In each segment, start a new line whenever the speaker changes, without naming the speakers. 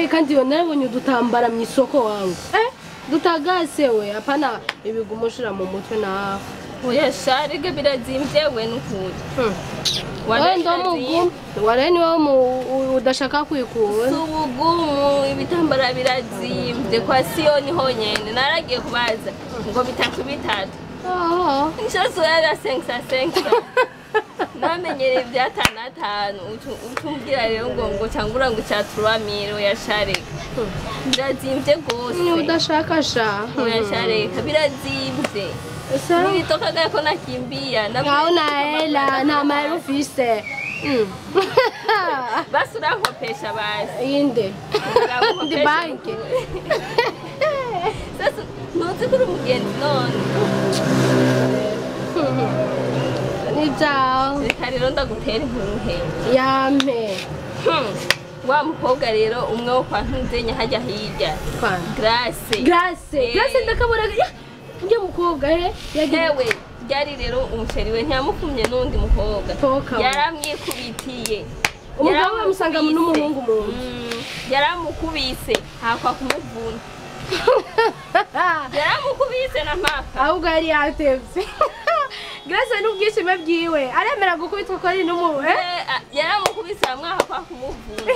Kandi yo narabonye udutambara mu isoko wangu. Dutagase we hapana ibigumushira mu mutwe na
oya sharige birazimvye we n'ukuri.
Wewe ndo mugumu wale ni wewe udashaka kwikura.
Subugumu ibitambara birazimvye kwa Siyoni honyene naragiye kubaza ngo bitatu bitatu. Nishazo yara 5 5. Namenyereye ibya 5 ucumbwira rero ngo cyangura ngo cya 3000 oya shareka. Birazimvye gose.
Ni udashaka sha.
Oya shareka birazimvye. Nilitoka gako nakimbia.
Naona hela na marufise.
Basi urankopesha basi.
Inde. Ndi banki.
Sasa ntuzi kuri umugenzi none.
Nibyaho.
Reka rero ndagutera inkuru he.
Yampe.
Wa mukobwa rero umwe wo kwa Ntuzenya hajya hirya. Grace.
Grace. Grace ndakabona. Ujya mukobwa he
yagewe ryari rero umusheri we ntiyamukumye n'undi mukobwa yaramwikubitiye
umugabo we musanga n'umuhungu mu
yaramukubise hakwa kumuvuna yaramukubise na mpaka
ahubwo yari yatevye Grace n'ubwishime bwiwe aremera gukubitwa ko ari n'umu
yaramukubise hamwe hakwa kumuvuna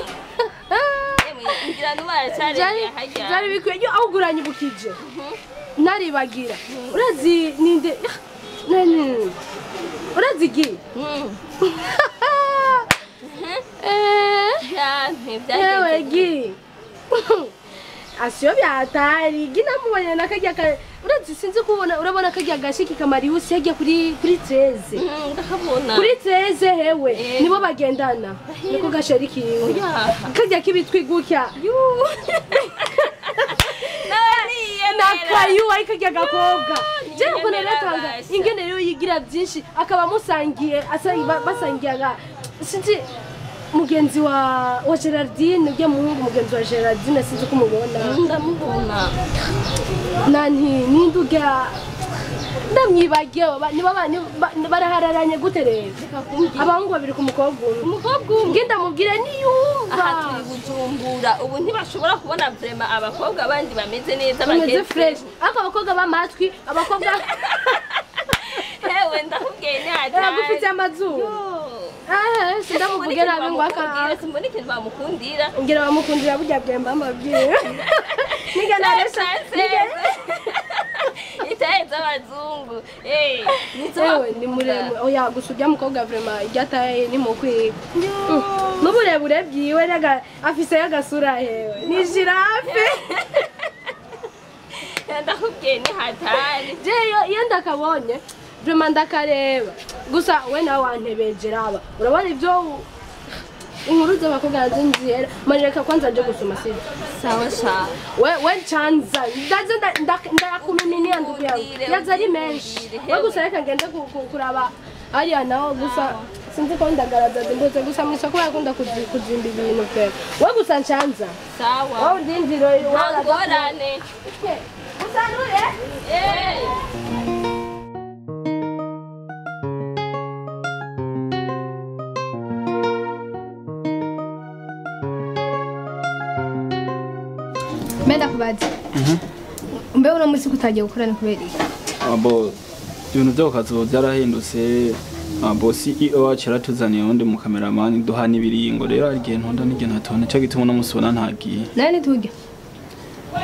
ngira n'ubara cyari hajya
byari bikwiye ahuguranye bukije naribagira urazi ninde urazi gi ewe gi asiyo byatari gi namubonye nakajya urazi sinzi kubona urabona kajya gashiki kamariusi yagiye kuri 13
ndakabona
kuri 13 hewe nibo bagendana niko gasheri kiwe kajya kibitwi gutya nakayu ariko kajya gakobwa je uko naratanga ingene rero yigira byinshi akaba musangiye basangiyaga sinzi mugenzi wa Gerardine ujya muhungu mugenzi wa Gerardine sinzi kumubona
ndamubona
nanti ninduga ndamwibagiye niba barahararanye gute rero abahungu babiri ku mukobwa umwe
umukobwa umwe
ngenda mubwire niyumva
aha turi Bujumbura ubu ntibashobora kubona vraiment abakobwa bandi bameze neza
bameze fresh ariko abakobwa b'amatwi abakobwa
hewe ndakubwiye ni hatari
agufite amazuru sindamuvuge nabi ngo akabwira
simbona ikintu bamukundira
ngira bamukundira burya bwemba mbabwire niga naresa
itaye z'abazungu
ewe ni muremure oya gusa urya mukobwa vraiment iryo ataye ni mukwiga n'uburebure bwiwe afise y'agasura hewe ni girafe
ndakubwiye ni hatari
jeyo iyo ndakabonye vraiment ndakareba gusa we nawe wantebeje raba urabona ibyo inkuru z'abakobwa nazo nzihera mareka kwanza nje gusoma sivyo
sawa sawa
we chanza ndaze ndakumiminia ndugu yangu yaza ari menshi we gusa reka ngende kuraba ariya naho gusa sinzi ko ndagaraza zimbuze gusa mu isoko bakunda kuzimba ibintu pe we gusa nchanza
sawa
wowe ndindiro
wangorane
usanure
Menda kubaza. Mbe uno munsi kutagiye gukorana kubera iki?
Abo ibintu byo kazo byarahindutse. Abo CEO wacu yaratuzaniye undi mu cameraman duha nibiringo rero ari gihe ntonda n'igihe ntatonda cyo gituma no musubona ntagiye.
Nani tujya?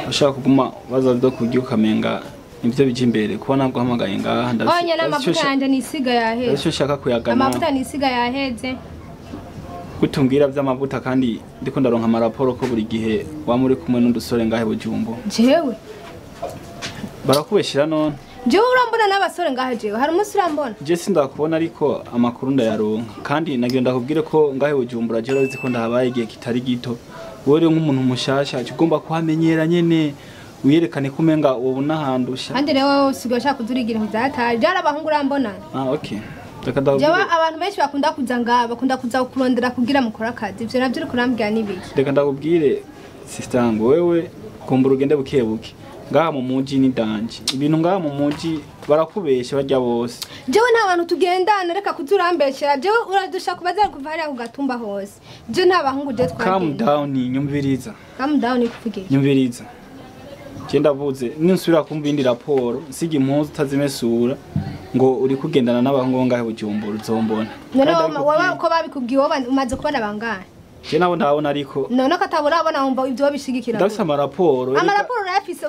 Ashaka kuguma baza byo kurya ukamenga nivyo bije imbere kuba nabwo hamagaye ngaha
ndasi. Onya n'amavuta yanje nisiga yaheze.
Icyo shaka kuyagana.
Amavuta nisiga yaheze.
Kutumbwira vy'amavuta kandi ndiko ndaronka amaraporo ko buri gihe wa muri kumwe n'undusore ngahe Bujumbu.
Jewe
barakubeshira none.
Jewe urambona n'abasore ngahe jewe hari umunsi urambona.
Je sindakubona ariko amakuru ndayaronka kandi nagira ndakubwire ko ngahe Bujumbura je urazi ko ndahabaye igihe kitari gito. Wewe rero nk'umuntu mushasha ugomba kuhamenyera nyene uyerekane ko umenga ubona handusha.
Kandi rero wowe usigaye ushaka kuzurigira ivyataje jarabahungu urambona.
Ah okay.
Jewe abantu benshi bakunda kuza ngaha bakunda kuza kurondera kugira mukora akazi ivyo navyo uri kurambwira nibiki.
Reka ndakubwire sister ngo wewe kumbura ugende buke buke Ngaha mu muji ni danje. Ibintu ngaha mu muji barakubesha barya bose.
Jewe nta bantu tugendana reka kuzurambeshera. Jewe uradusha kubaza kuva hariya kugatumba hose. Je nta bahungu je twagenda.
Calm down nyumviriza.
Calm down kuvuge.
Nyumviriza. Je ndavuze ninsubira kumva indi raporo nsiga impuzu utazimesura ngo uri kugendana n'abahungu ngahe Bujumbura uzombona.
None wowe uko babikubwiye wowe umaze kubona bangahe?
Je nabo ndabona ariko.
None ko ataburabona wumva ibyo bishigikira.
Ndafise amaraporo.
Amaraporo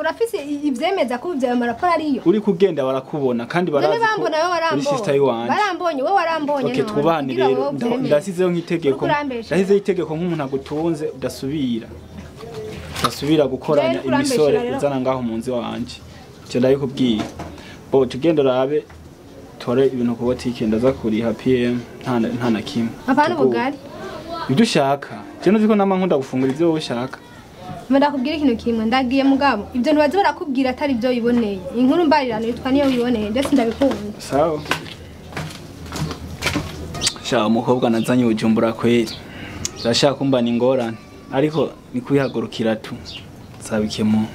urafise ivyemeza ko ivyo amaraporo ariyo.
Uri kugenda barakubona kandi barazi.
None bambona wewe warambonye. Barambonye wewe warambonye.
Okay twubahane rero ndasizeho nk'itegeko. Ndasizeho itegeko nk'umuntu agutunze udasubira. Udasubira gukoranya imisore uzana ngaho mu nzu wanje. Cyo ndabikubwiye. Bo tugenda rabe tore ibintu ku botike ndaza kuriha PM nta na kimwe.
Apana ubugari.
Ibyo ushaka. Je nuziko nama nkunda gufungura ibyo ushaka.
Ndakubwira ikintu kimwe ndagiye mugabo. Ibyo ntibaze barakubwira atari ibyo yiboneye. Inkuru mbarirano yitwa niyo wiboneye ndetse ndabikunda.
Sawa. Sha umukobwa nazanye Bujumbura kweri. Ndashaka kumbana ingorane ariko ni kwihagurukira tu. Sabikemo.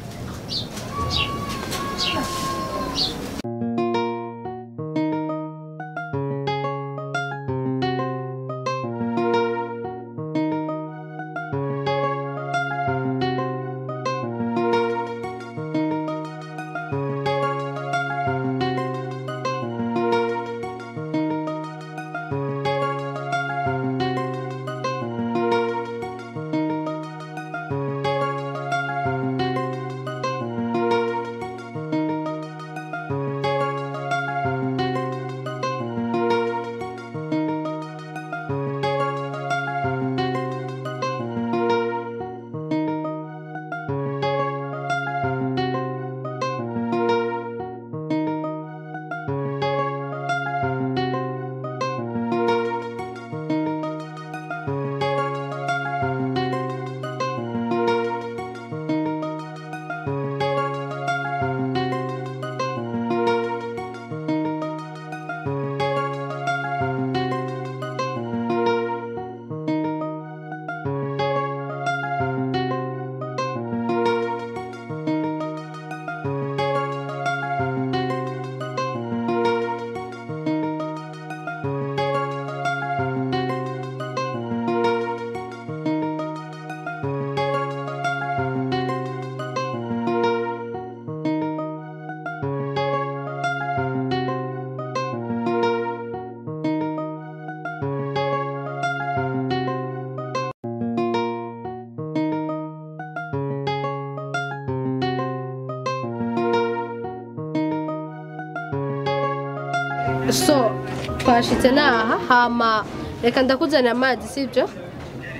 So twashitse naha hama reka ndakuzanira amazi sibyo?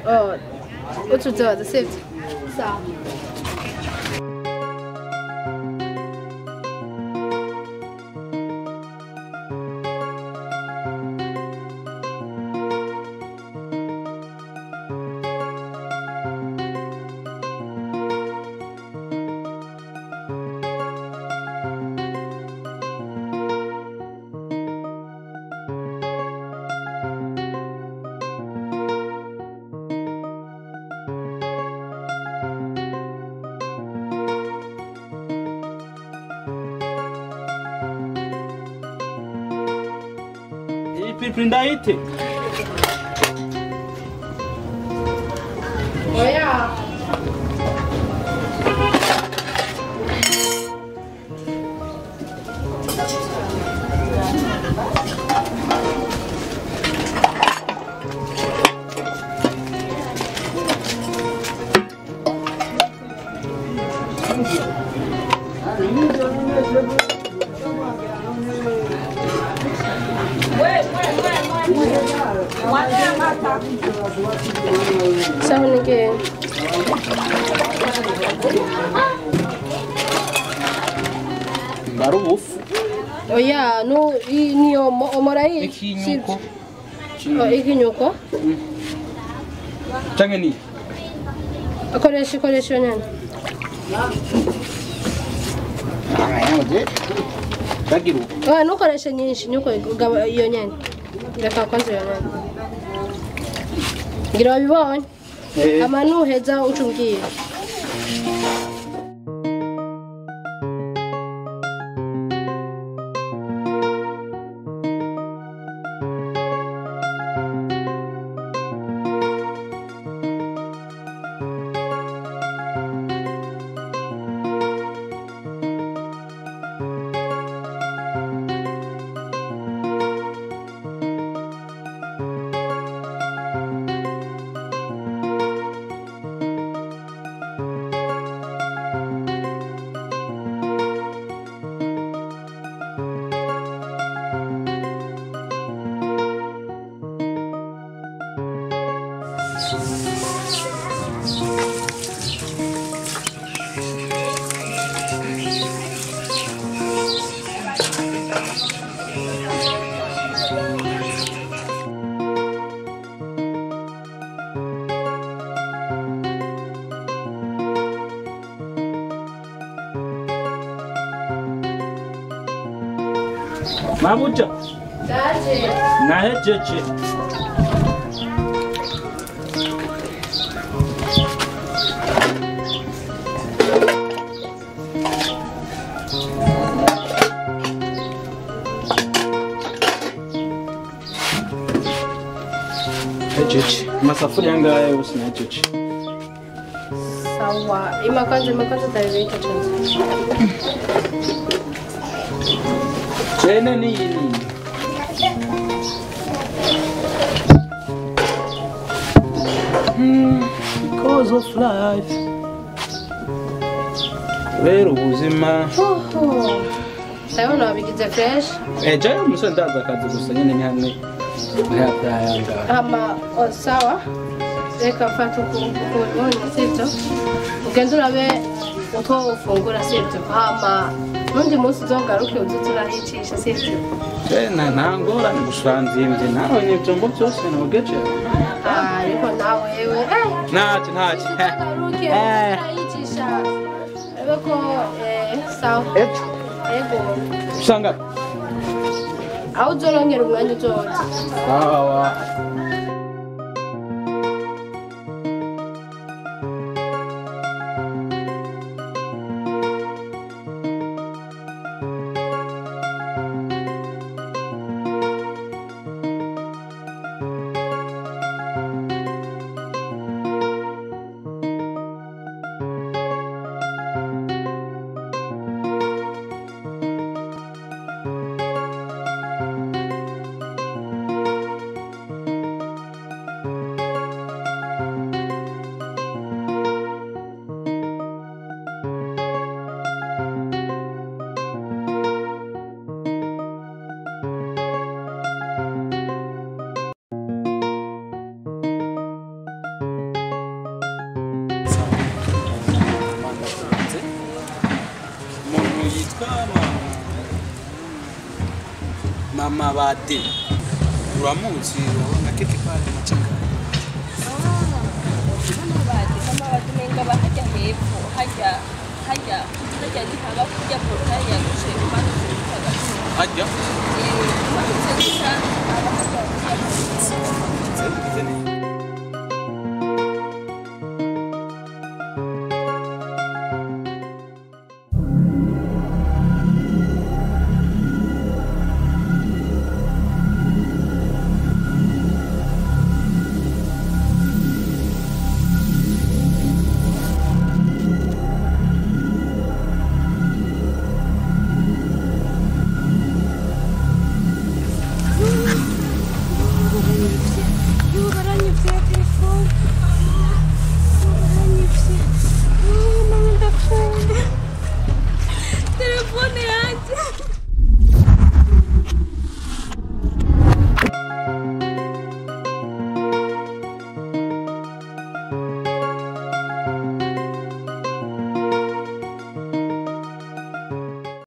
Oh utuzoza sibyo? Sawa.
Ndahite.
Oya.
Barubufu.
Oya, no niyo omorai.
Ikinyuko.
Ikinyuko.
Change ni.
Akoresha koresha nyana.
Dagiru.
Oya, nukoresha nyinshi nyuko iyo nyana. Reka kwanza iyo nyana. Ngira wabibonye. Ama nuheza ucumbwira.
Mabuja.
Ndaje.
Nahejeje. Hejeje. Amasafuriya ngaya yose nahejeje.
Sawa. Ima kwanza tayari chanzo.
Chene ni yini. Because of life. Rero ubuzima.
Ndabona wabigize fresh.
Jayo umusore ndaza akazi gusa nyine ni hamwe. Ntayanga.
Ama sawa. Reka mfate ukuntu sibyo? Ugende urabe utwo ufungura sibyo? Hama n'undi munsi uzogaruke uze turahicisha sibyo?
Nta ngorane gusa nzimvye nawe n'ivyombo byose nogeje.
Ariko nawe yewe
Ntacyo ntacyo.
uzogaruke uze turahicisha. Urabe ko sawa.
Ejo
Ego.
usanga
Aho uzorongera umwanya uzoza.
sawa. Umuntu yitwa Mama Bade uramuzi urabona keke pale macanga.
Mama Bade, mama Bade umenga bahajya hepfo, hajya hajya hajya ntihaba kurya portail yagushe umanutse gusa gato.
Hajya
Umanutse gusa haba hajya kurya.
Meze neza.